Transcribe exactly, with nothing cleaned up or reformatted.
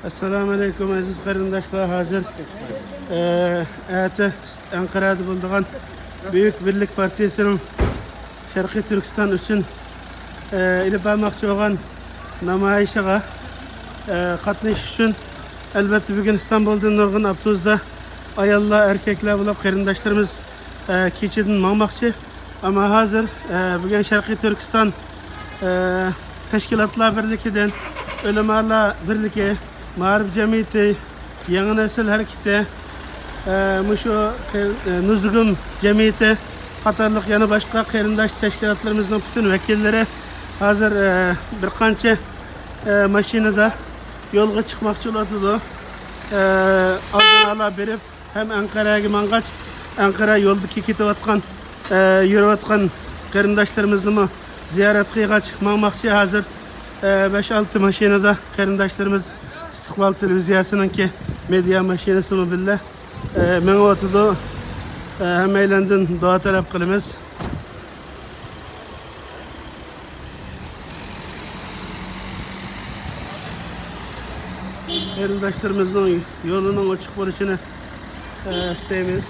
ئەسسالامۇ ئەلەيكۇم، ئەزىز قېرىنداشلار. ھازىر، ئە، ئەتە ئەنقەرەدە بولىدىغان بۈيۈك بىرلىك پارتىيىسىنىڭ شەرقىي تۈركىستان ئۈچۈن، ئە، ئېلىپ بارماقچى بولغان نامايىشىغا، ئە، قاتنىشىش ئۈچۈن، ئەلۋەتتە، بۈگۈن ئىستانبۇلدىن نۇرغۇن ئاپتوبۇستا ئاياللار، ئەركەكلەر بولۇپ قېرىنداشلىرىمىز، ئە، كېچىدىن ماڭماقچى. ئەمما ھازىر، ئە، بۈگۈن شەرقىي تۈركىستان، ئە، تەشكىلاتلار بىرلىكىدىن، ئۆلىمالار بىرلىكى، مائارىپ جەمئىيىتى، يېڭى نەسىل ھەرىكىتى، ئە، مۇشۇ قېر-، ئە، نۇزۇگۇم جەمئىيىتى قاتارلىق يەنە باشقا قېرىنداش تەشكىلاتلىرىمىزنىڭ پۈتۈن ۋەكىللىرى ھازىر، ئە، بىر قانچە، ئە، ماشىنىدا يولغا چىقماقچى بولۇۋاتىدۇ. ئە، ئالدىن ئالا بېرىپ، ھەم ئەنقەرەگە ماڭغاچ، ئەنقەرە يولدىكى كېتىۋاتقان، ئە، يۈرۈۋاتقان قېرىنداشلىرىمىزنىمۇ زىيارەت قىلغاچ ماڭماقچى. ھازىر، ئە، بەش-ئالتە ماشىنىدا قېرىنداشلىرىمىز ئىستىقلال تېلېۋىزىيەسىنىڭكى مېدىيا ماشىنىسىمۇ بىللە، ئە، مېڭىۋاتىدۇ. ئە، ھەممەيلەندىن دۇئا تەلەپ قىلىمىز. قېرىنداشلىرىمىزنىڭ يولىنىڭ ئوچۇق بولۇشىنى، ئە، ئىستەيمىز.